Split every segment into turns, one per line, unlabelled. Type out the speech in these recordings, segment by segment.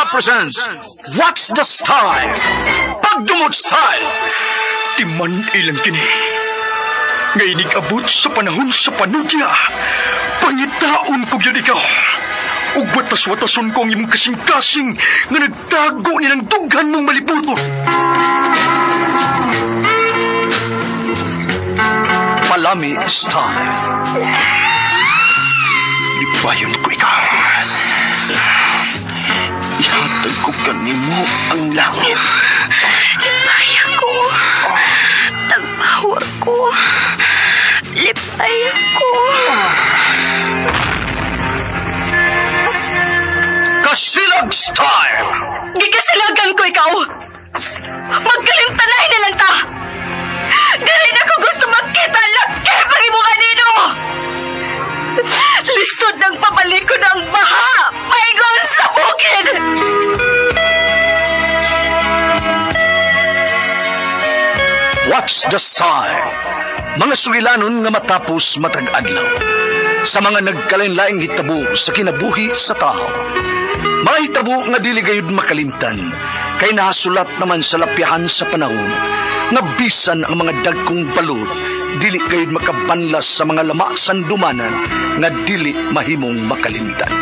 Drama presents What's the Style? Pagdumot Style!
Timan ilang kini. Nga inig-abot sa panahon sa panudya. Pangitaon ko gyud ikaw. Ug watas-watason ko ang imong kasing-kasing nga nagtago nilang dughan mong malibuton.
Palami Style.
Lipayon ko ikaw. Ihatag ko kanimo ang langit.
Lipay ako. Tagpawa ko. Lipay ako.
Kasilag Style!
Gigasilagan ko ikaw! Magkalimtanay na lang ta! Dili na ko gusto magkita laki pag imo kanino! Lisod ng pabalik ko ng baha! Paingon sa bukid!
What's the Style? Mga sugilanon nga matapos matag adlaw. Sa mga nagkalain-laing hitabo sa kinabuhi sa tao. Mga hitabo nga dili gayud makalimtan, kay nahasulat naman sa lapyahan sa panahon, nga bisan ang mga dagkong balod, dili gayud makabanlas sa mga lama sandumanan nga dili mahimong makalimtan.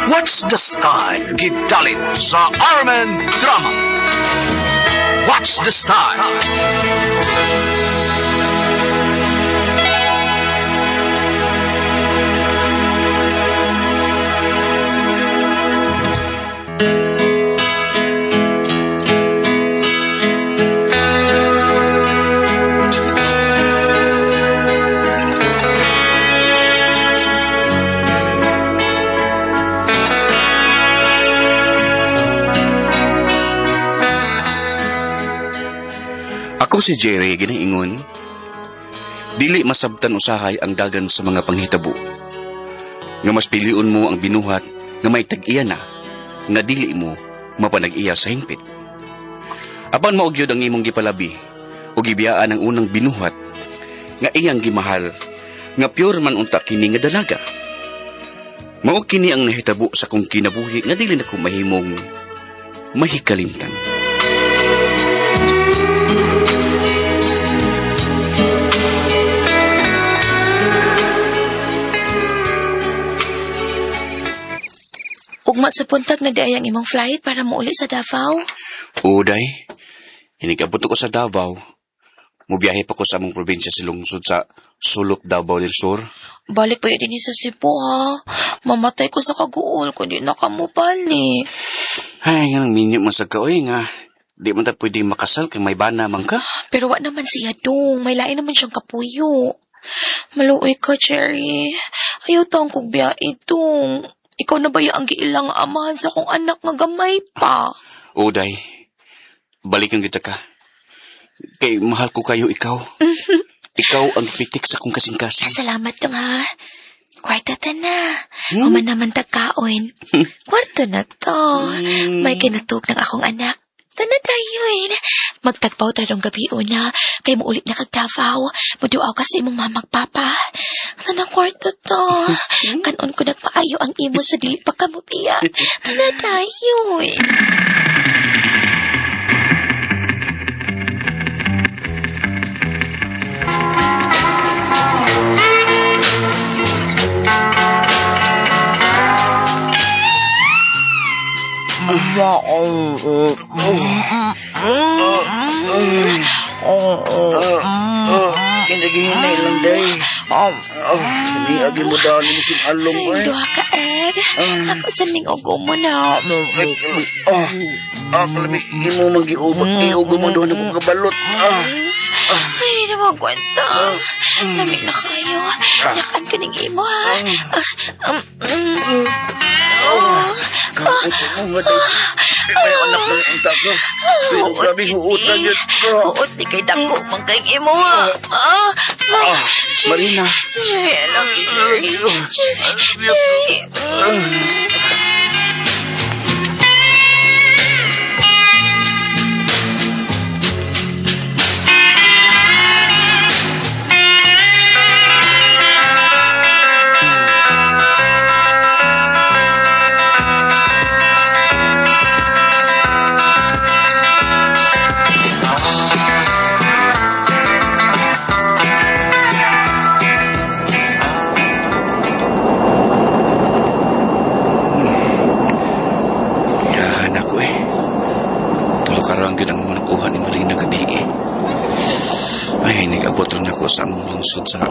What's the Style? Gidalit sa Armen Drama. What's the Style?
Ako si Jerry ginaingon. Dili masabtan usahay ang dagan sa mga panghitabo. Nga mas piliun mo ang binuhat nga may tag-iya na nga dili mo mapanag-iya sa hingpit. Apan mao gyud ang imong gipalabi ug gibiyaan ang unang binuhat nga iyang gimahal nga pure man unta kini nga dalaga. Mao kini ang nahitabo sa kong kinabuhi nga dili nako mahimong mahikalimtan.
Ugma sa puntag na di ang imong flight para muuli sa Davao.
Uday, inigabot ko sa Davao. Mubiyahe pa ko sa among probinsya sa lungsod sa Sulok, Davao del Sur.
Balik pa yun din sa Cebu ha. Mamatay ko sa kaguol kung di na ka mo balik.
Ay, nga nang minyo man sa kaoy nga. Di man ta pwedeng makasal kay may bana man ka.
Pero wa naman siya dong. May lain naman siyang kapuyo. Maluoy ka, Cherry. Ayaw taong kog biyahe dong. Ikaw na ba yung ang giilang amahan sa kong anak nga gamay pa?
Uday, balikan kita ka. Kay mahal ko kayo ikaw. Ikaw ang pitik sa kong kasing-kasing.
Salamat dong ha. Kwarto ta na. Human naman tagkaon. Kwarto na to. May kinatug ng akong anak. Tana dayon. Magtagpaw tarong gabi una. Kay muulit na kag Davao. Muduaw ka sa imong mamag papa. Tana kwarto to. Kanon ko nagpaayo ang imo sa dili pa ka mobiya. Tana dayon.
Kinagihinay lang day. Oh, agi mo dahil mo sinalong
Ay, duha ka, Eg. Ako sa ning ugo mo na.
Oh, ah, kalami, imo magiubag, iugo mo doon ako kabalot. Ah,
Ay, na magkwenta. Lami na kayo. Yakan ko ning imo, ha? Ah, mm. Oh,
kaot sa mo nga day. May anak lang ang tako. Pero grabe huutan yun.
Huot ni kay dako man kay imo, ha? Ah, ah, Jerry.
Marina.
Jerry, I love you, Jerry. Jerry, Jerry.
Arang gyud ang manakuha ni Marina gabi eh. Ay, nag-abot rin ako sa among lungsod sa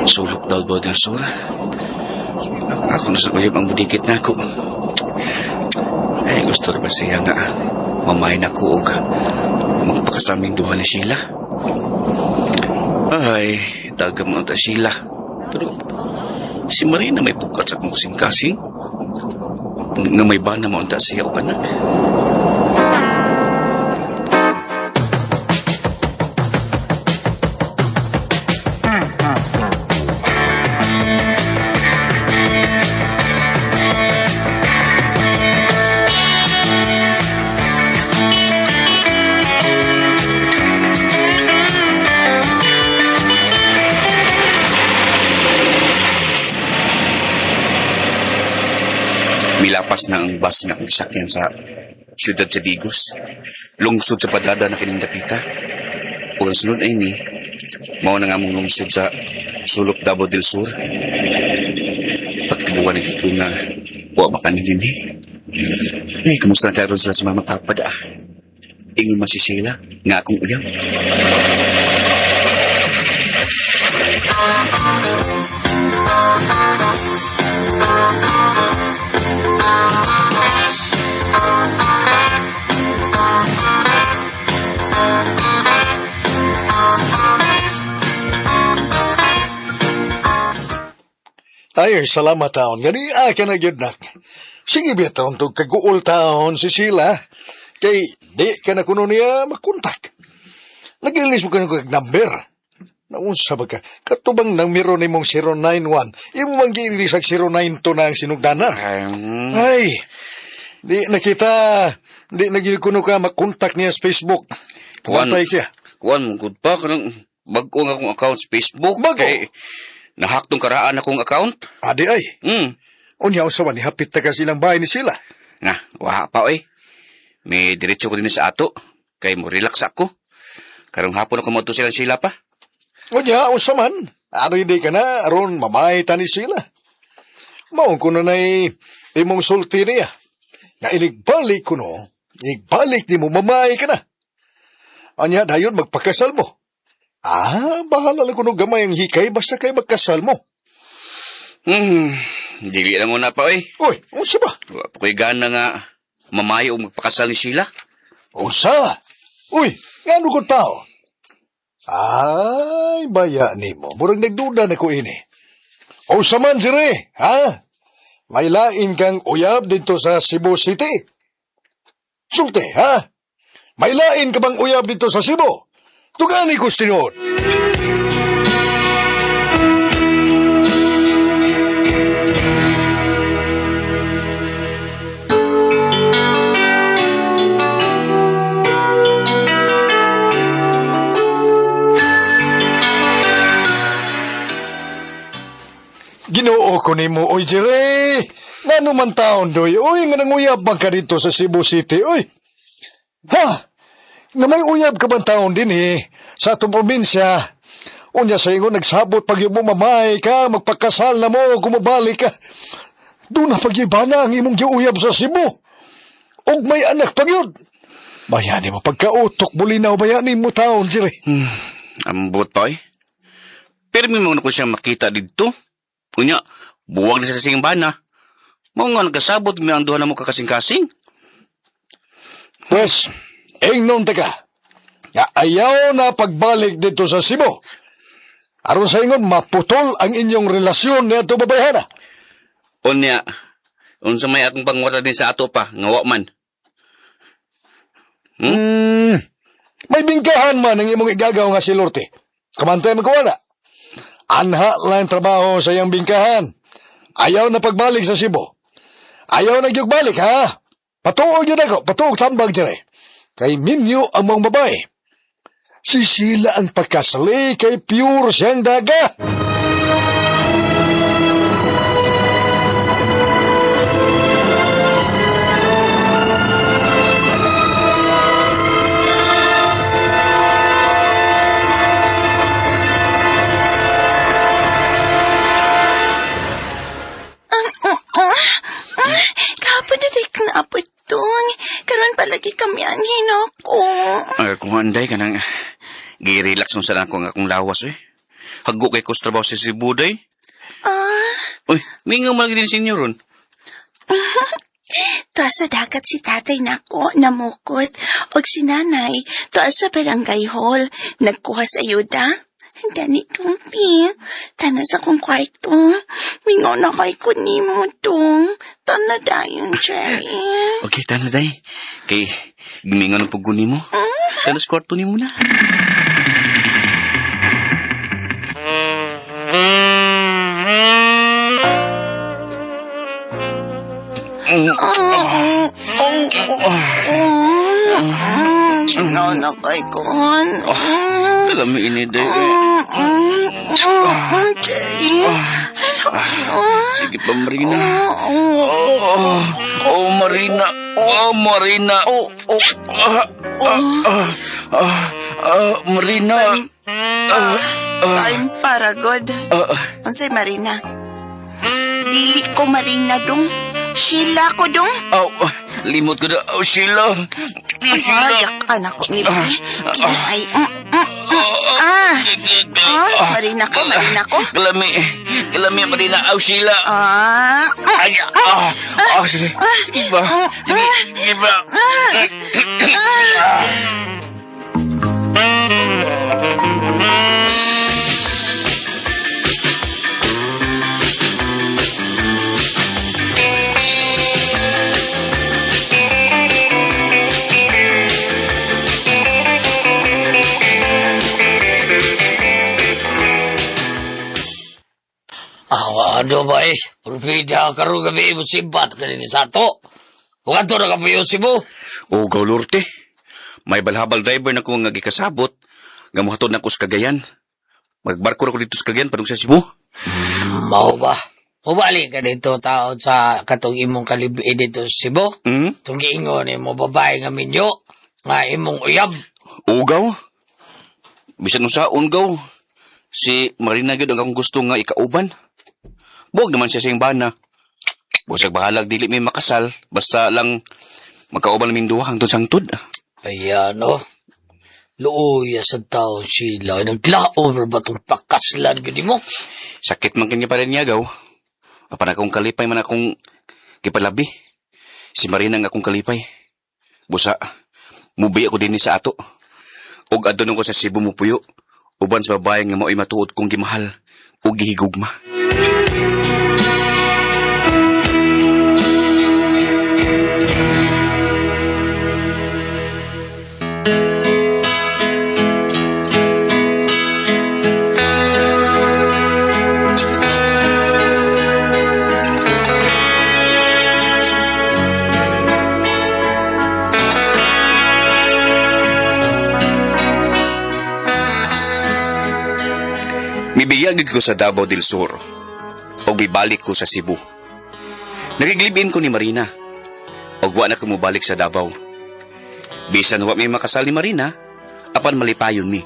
Sulok Davao del Sur. Ako na sa uyab ang budikit na ako. Ay, gusto rin ba siya nga mamay na ko og magpakasaming duha ni Sheila. Ay, daga mo ta Sheila. Pero si Marina may pukat sa akong kasing-kasing. Nga may bana mo unta siya og anak. Milapas na ang bus nga akong gisakyan sa siyudad sa Digos. Lungsod sa Padada na kining dapita. Ug ang sunod ay ni, mao na nga among lungsod sa Sulok Davao del Sur. Pagkabuwan ng ito nga, wa makanin din eh. Eh, kumusta na karon sila sa mama papa da? Ingon man si Sheila, nga akong uyab.
Ay, salamat taon. Gani, ka na gyud nak. Sige bitaw tug kaguol taon si Sheila. Kay di ka na kuno niya makontak. Nagilis mo ka ng number. Naunsa ba ka? Katubang nang miro ni mong 091, imo man giilis ang 092 na ang sinugdana. Ay, di na kita, di na gyud kuno ka makontak niya sa Facebook. Kamantay siya.
Kuan mo good pa kanang bag-o nga akong account sa Facebook.
Bag-o?
Kay nahack tong karaan akong account.
Adi ay,
Hmm.
unya usa man hapit ta ka silang bahay ni Sheila.
Na, waha pa oy. May diretso ko din sa ato. Kay mo relax ako. Karong hapon ako moadto silang sila pa.
Unya, unsa man. Ano hindi ka na, aron mamay ta ni sila. Maong kuno na'y imong sulti niya. Nga inigbalik kuno, inigbalik ni mo, mamay ka na. Anya, dayon magpakasal mo. Ah, bahala lang kuno gamay ang hikay, basta kay magkasal mo.
Dili lang una pa oy.
Uy, unsa ba?
Wa pa ko'y gana nga mamayo o magpakasal ni Sheila.
Unsa? Uy, ngano ko tao? Ay, baya nimo. Murag nagduda na ko ini. Unsa man, Jere, ha? May lain kang uyab dito sa Cebu City? Sulti, ha? May lain ka bang uyab dito sa Cebu? Tugani ko tinuod. Ginoo ko nimo, oy Jere. Ngano man taon doy, oy nga nanguyab man ka dito sa Cebu City, oy. Ha? Nga may uyab ka bang taon din eh, sa atong probinsya. Unya sa ingon, nagsabot pag mo mamay ka, magpakasal na mo, kumabalik ka. Doon na pag-ibana ang imong giuyab sa Cebu. Og may anak pag yun. Bayani mo pagkautok, bulinaw, bayani mo taon, Jere.
Ambot pa oy. Pero may mga ko siya makita didto. Unya, buwag na sa sing bana. Mao nga nagkasabot mi ang duha na mo kakasing-kasing.
Pwes, ingnon ta ka. Nga ayaw na pagbalik dito sa Cebu. Aron sa ingon, maputol ang inyong relasyon ni ato babayhana.
Unya, unsa may akong pangwata din sa ato pa, nga wa man.
May bingkahan man ang imong igagaw nga si Lorte. Kamantay magkuwala. Anha lang trabaho sa iyang bingkahan. Ayaw na pagbalik sa Cebu. Ayaw na gyud balik, ha? Patuog yun ako, patuog tambag dire. Kay minyo ang mga babae. Si Sheila ang pagkasali kay pure siyang daga.
Kahapon na tayo kang apotong. Karon pala
Lagi kami anhin ako.
Ay, kung anday ka nang gi-relax nung sana ako ang akong lawas eh. Hago kay ko sa trabaho sa Cebu day.
Ah,
Uy, mingaw man lagi din sinyo ron.
Tuwa sa dagat si tatay nako namukot og si nanay tuwa sa barangay hall nagkuha sa ayuda. Dani tumpi, tana sa kong kwarto. Mingaw na kay ko nimo dong. Tana dayon, Jerry.
Okay, tana day. Kay, gimingaw ng puguni mo. Tana sa kwarto ni mo na.
Mingaw na kay ko.
Alam mo ini day. Eh.
Jerry.
Sige pa, Marina. Oh, oh, oh, Marina. Oh, Marina.
Oh, oh,
Ah, ah, ah, ah, ah, Marina. Ah,
time para god.
ah, ah.
Unsay Marina? Dili ko Marina dong. Sheila ko dong.
Oh, limot ko na. Oh, Sheila. Sheila.
Ay, anak ko ni Bi. Kini ay... Ah! Ah, Marina ko, Marina ko.
Kalami. Kalami, Marina. Oh, Sheila.
Ah!
Ay, ah, ah, sige. Sige ba? Sige, sige ba?
Ah, ano ba eh? Purpida karon gabi mo simbat ka din sa ato. Huwag ato na kapuyo Cebu.
O, Gaulurte. May balhabal driver na ko nga gikasabot. Nga muhatod na ko sa Cagayan. Magbarko ra ko dito sa Cagayan padung sa Cebu.
Mao ba? Mubalik ka dito taon sa katong imong kalibi dito sa Cebu.
Hmm?
Itong giingon mo babae nga minyo, nga imong uyab.
Ugaw? Bisan unsaon gaw. Si Marina gyud ang akong gusto nga ikauban. Buwag naman siya sa iyang bana. Busag bahalag dili may makasal, basta lang magkauban naming duha hangtod sangtod.
Ayan, no? Luoya sa taon sila. Naglaover ba itong pakaslan gudi mo?
Sakit man kanya pa rin niya gaw. Apan akong kalipay man akong gipalabi. Si Marina ang akong kalipay. Busa, mubi ako dinhi sa ato. Og adto ko sa Cebu mupuyo. Uban sa babae nga mao'y matuod kong gimahal ug gihigugma. Mibiyag ko sa Davao del Sur o mibalik ko sa Cebu. Nagiglibin ko ni Marina og wa na ko mobalik sa Davao. Bisan wa mi makasal ni Marina, apan malipayon mi.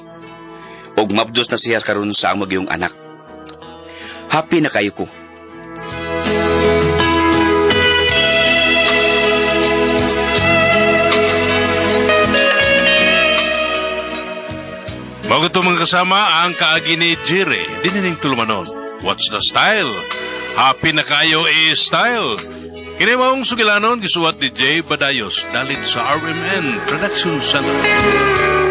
Og mabdos na siya karon sa among iyong anak. Happy na kayo ko.
Bago ito mga kasama, ang kaagi ni Jire, dinining tulumanon. What's the style? Happy na kayo eh style. Kini maong sugilanon, gisuwat ni Jay Badayos, dalit sa RMN Production Center.